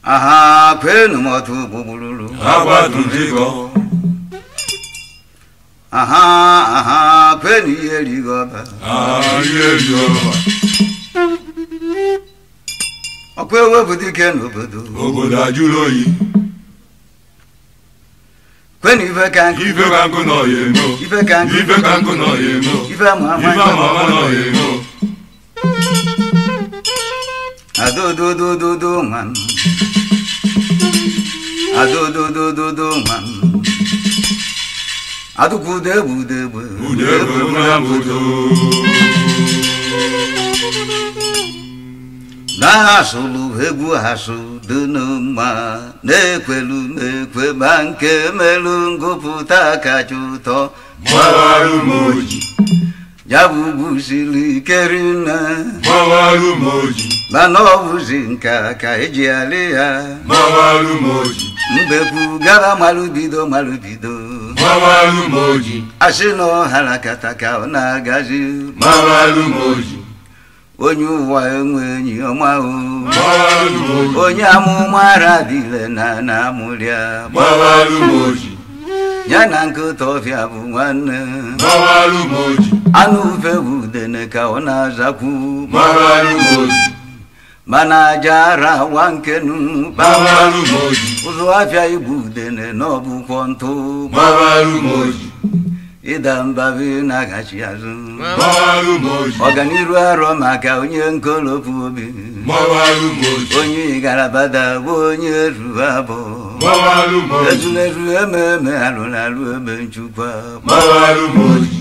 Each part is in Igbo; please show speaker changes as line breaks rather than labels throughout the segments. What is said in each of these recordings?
Aha, kwenu motu bubululu.
Agwa tundigo.
Aha, aha, kwenu yeligoba.
Ah, yeligoba.
Okwe webudike n'obodo.
Obodo ajụrụ oyi.
Kwenu ife ka nkụ.
Ife ka nkụ nọ ya emo.
Ife ka nkụ.
Ife ka nkụ nọ ya emo.
Ife ama ama.
Ife ama ama nọ ya emo.
Adododododo nwa m. Adododododo nwa m. Adukwude egbu udegbe.
Udegbe na mbodo.
Na-asụlụ egwu asụ dị mma na-ekwelu m ekwe ma nke melu ngụpụta kacha ụtọ.
Gbawarụ m oji.
Ya bụ ugwu siri ike rinne.
Gbawarụ m oji.
Mana ọ bụzi nke ka eji alị ya.
Gbawarụ m oji.
Mbekwu gara malụbido malụbido.
Gbawarụ m oji.
Asị na ọhara kata ka ọ na-agazi.
Gbawarụ m oji.
Onye ụwa enwe enyi ọma o.
Gbawarụ m oji.
Onye amụma ara dịle na na-amụrịa.
Gbawarụ m oji.
Ya na nkịta ọfịa bụ nwanne.
Gbawarụ m oji.
Anụ ufe bụ udene ka ọ na-azakwu.
Gbawarụ m oji.
Mana aja ara wa nkenu.
Gbawarụ m oji.
Ụzụ afịa igbu udene na ọbụkwọ ntụ.
Gbawarụ m oji.
Ịda mbabi na-agachi azụ.
Gbawarụ m oji.
Ọganiru arọ maka onye nkolopu obi.
Gbawarụ m oji.
Onye garabada bụ onye ruru abụọ.
Gbawarụ m oji.
Ezulezu ememe alụrụ alụ eme nchukwa.
Gbawarụ m oji.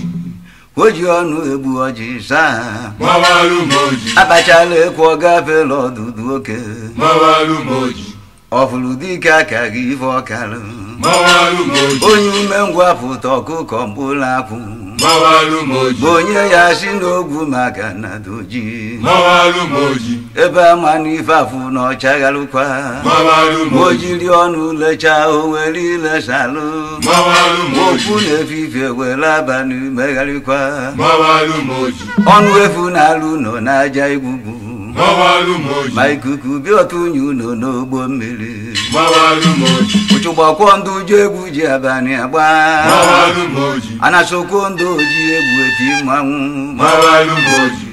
O ji ọnụ egbu ọjị saa.
Gbawarụ m oji.
Akpachala ekwu ọ gafela ọdụdụ oke.
Gbawarụ m oji.
Ọfụrụ dike aka gị ife ọkalụ.
Gbawarụ m oji.
Onye umengwụ apụta ọkụkọ mkpụrụ akwụ.
Gbawarụ m oji.
Bụ onye ya si n'ogwu maka na doji.
Gbawarụ m oji.
Ebe ama n'ife afụ na ọchagharụkwa.
Gbawarụ m
O
oji.
jiri ọnụ lechaa o were ilesalụ.
Gbawarụ m oji.
Okwu na-efifie were abalị megharịkwa.
Gbawarụ m oji.
Ọnụ efu na-alụ nọ n'aja igwugwu.
Gbawarụ m oji.
Ma ikuku bịa ọtụnye ụlọ n'ogbo mmiri.
Gbawarụ m oji.
Ụchụgbakwọ ndụ ji egwu ji abalị agba.
Gbawarụ m oji.
Anasokwo ndụ oji egwu eti mmanwụ.
Gbawarụ m oji.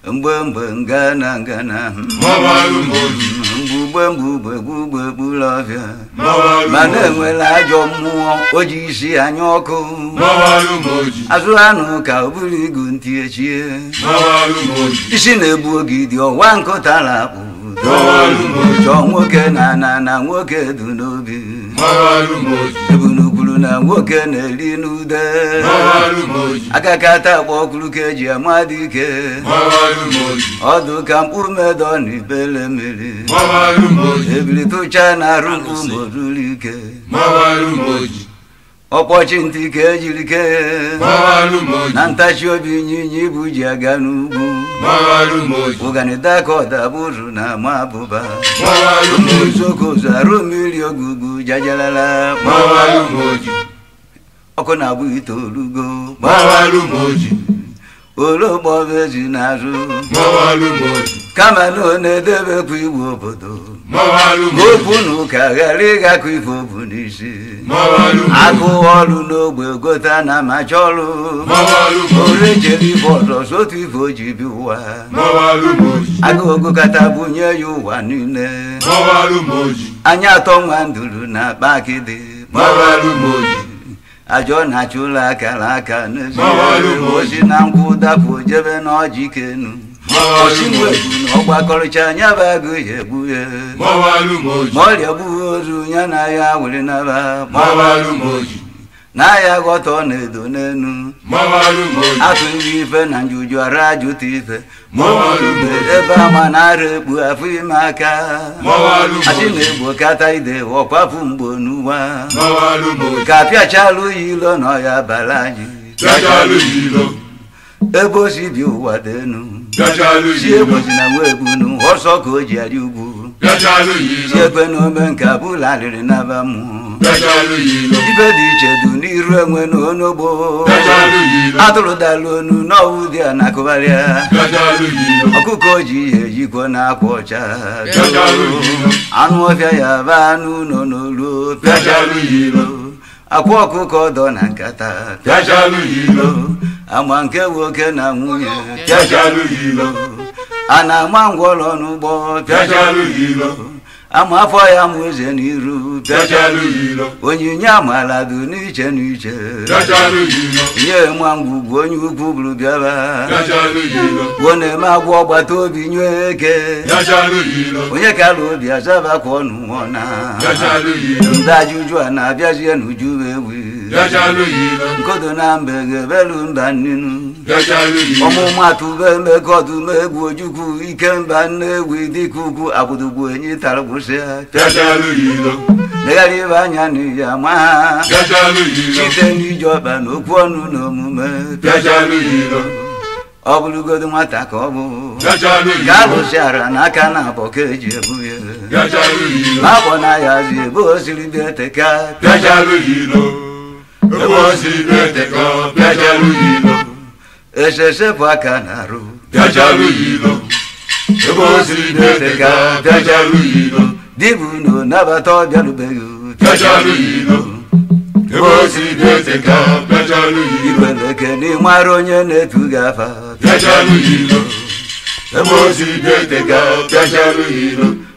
Mgbe mgbe ngana ngana.
Gbawarụ m oji.
Mgbugbe mgbugbe gbugbe gburu ọfịa.
Gbawarụ m
Mana
oji.
enwere ajọ mmụọ o ji isi anya ọkụ.
Gbawarụ m oji.
Azụ anụ ka o buru igu ntị echie.
Gbawarụ m oji.
Isi na-egbu ogidi ọwa nkụtara akpụ.
Gbawarụ m oji.
Chọọ nwoke na na na nwoke du n'obi.
Gbawarụ m oji.
Ebunukwuru na nwoke na-eri n'ude.
Gbawarụ m oji.
Akakata akpọ ọkụrụ ka eji ama dike.
Gbawarụ m oji.
Ọdụ ka mkpụrụ medọ na ibele mmiri.
Gbawarụ m oji.
Ebili tụcha na arụ mkpu ma o zuru ike.
Gbawarụ m oji.
Ọkpọchi ntị ka ejiri kee.
Gbawarụ m oji.
Na ntachi obi ịnyịnya ibu ji aga n'ugwu.
Gbawarụ m oji.
Ụganida ka ọdabụrụ na ama abụba.
Gbawarụ m oji.
Nzokozu arụ mmiri ogugu jajalala.
Gbawarụ m oji.
Ọkụ na-agbụ itoolugo.
Gbawarụ m oji.
Ologbo ezi n'azụ.
Gbawarụ m oji.
Kama na ọ na-edebekwa iwu obodo.
Gbawarụ m oji.
Okwu na ụka ghara ịgakọ ife obu n'isi.
Gbawarụ m oji.
Agụ ọrụ n'ogbe gota na macha ọrụ.
Gbawarụ m oji.
Ore jere ife ọzọ sotu ife o ji bi ụwa.
Gbawarụ m oji.
Agụụ kata bunye ya ụwa niile.
Gbawarụ m oji.
Anya atọ nwa nduru na akpa akịdị.
Gbawarụ m oji.
Ajọ na-achụ ụlọ akara aka n'ezi.
Gbawarụ m oji.
Osi na nkwụ dapụ jebe n'ọjị kenu.
Gbawarụ
Osi
m oji.
nwegbu na ọgbakọrịcha anya bụ agụ ya egbu ya.
Gbawarụ m oji.
Ma ọrịa gbuo ozu ya na ya were naba.
Gbawarụ m oji.
Na ya ghọta ọ na-edo n'enu.
Gbawarụ m oji.
Atụ ife na njuju ara ajụta ife.
Gbawarụ m oji.
Ebe ama na-ara ekpu afọ ime aka.
Gbawarụ m
Asị
oji.
na-egbo kata ide ọkwapụ mgbo n'ụwa.
Gbawarụ m oji.
Ka apịachalụ ya ilo na ọya bara anyị.
Bịachalụ ya ilo.
Ebe o si bi ụwa dị enu.
Bịachalụ
Si
ya ilo.
egbozi na nwa ebunu ọsọ ka o ji arị ugwu. Chiekwe na ome nke abụla alịrị naba mmụọ ife dị iche du n'iru enwe na onogbo atụrụ dalụ onu n'ọwụ dị a na-akụgharịa ọkụkọ ji ihe ejikọ na akwa ọcha anụ ọfịa ya ba anụ ụlọ n'olu akwa ọkụkọ dọ na nkata ama nke nwoke na nwunye a na-ama ngwọrọ n'ụgbọ ama afọ ya mụ eze n'iru onyinye amala dị n'iche n'iche nye nwa ngwugwu onye ukwu bụrụ bịara gwuo na-eme agwọ ọgbata obi nye eke onye kara obi azaba ka ọnụ nwụọ na ndị ajụjụ a na-abịazie n'uju ewu nkodo na mbe ga-ebelu mba nnenu ọmụmatụ be mmekọ ọdụm egwu ojukwu ike mba nne egwu dịka ugwu agbụdugwu enyi tara gwụsịa legharị ibe anya n'iyi ama ha site n'iji ọkpa na okwu ọnụ na omume ọ bụrụgodo nwata ka ọ bụ ka alụsịara n'aka na abọ ka eji ebu ya ma akpọ na ya zi ebe o siri bịa teka esesepụ aka na-arụ dibụ na nabata ọbịarubeghị ikweleke n'ịmara onye na-etu gị afa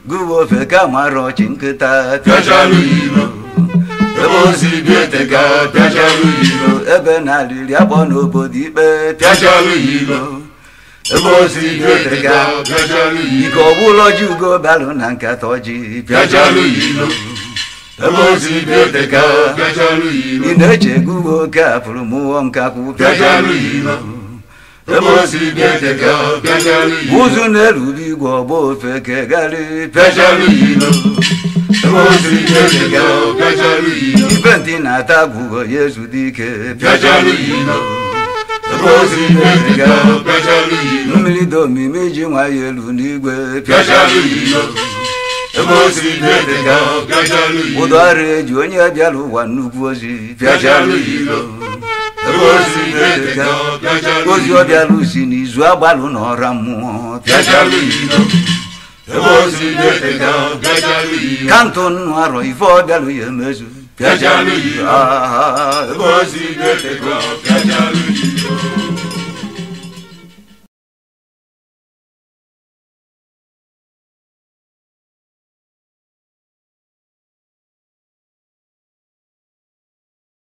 gụwa ofe ka mara ọchị nkịta ebe na-alịrị akpọ n'obodo ikpe ike ọbụla ọjị ugo balụ na nkata ọjị ị na-eche gụwa oke afụrụ mụọ nkakwụ ụzụ na-erube igwe ọgba ofe kegarị ife ntị na-ata gwugo ya ezu dị ike mmiri dị omimi ji nwayọ elu n'igwe ụdọ ọrụ eji onye bịara ụwa nnukwu ozi ozi ọ bịara usi n'izu agbalụ na ọra mmụọ kantụ nnụ arọ ife ọ bịara ya emezu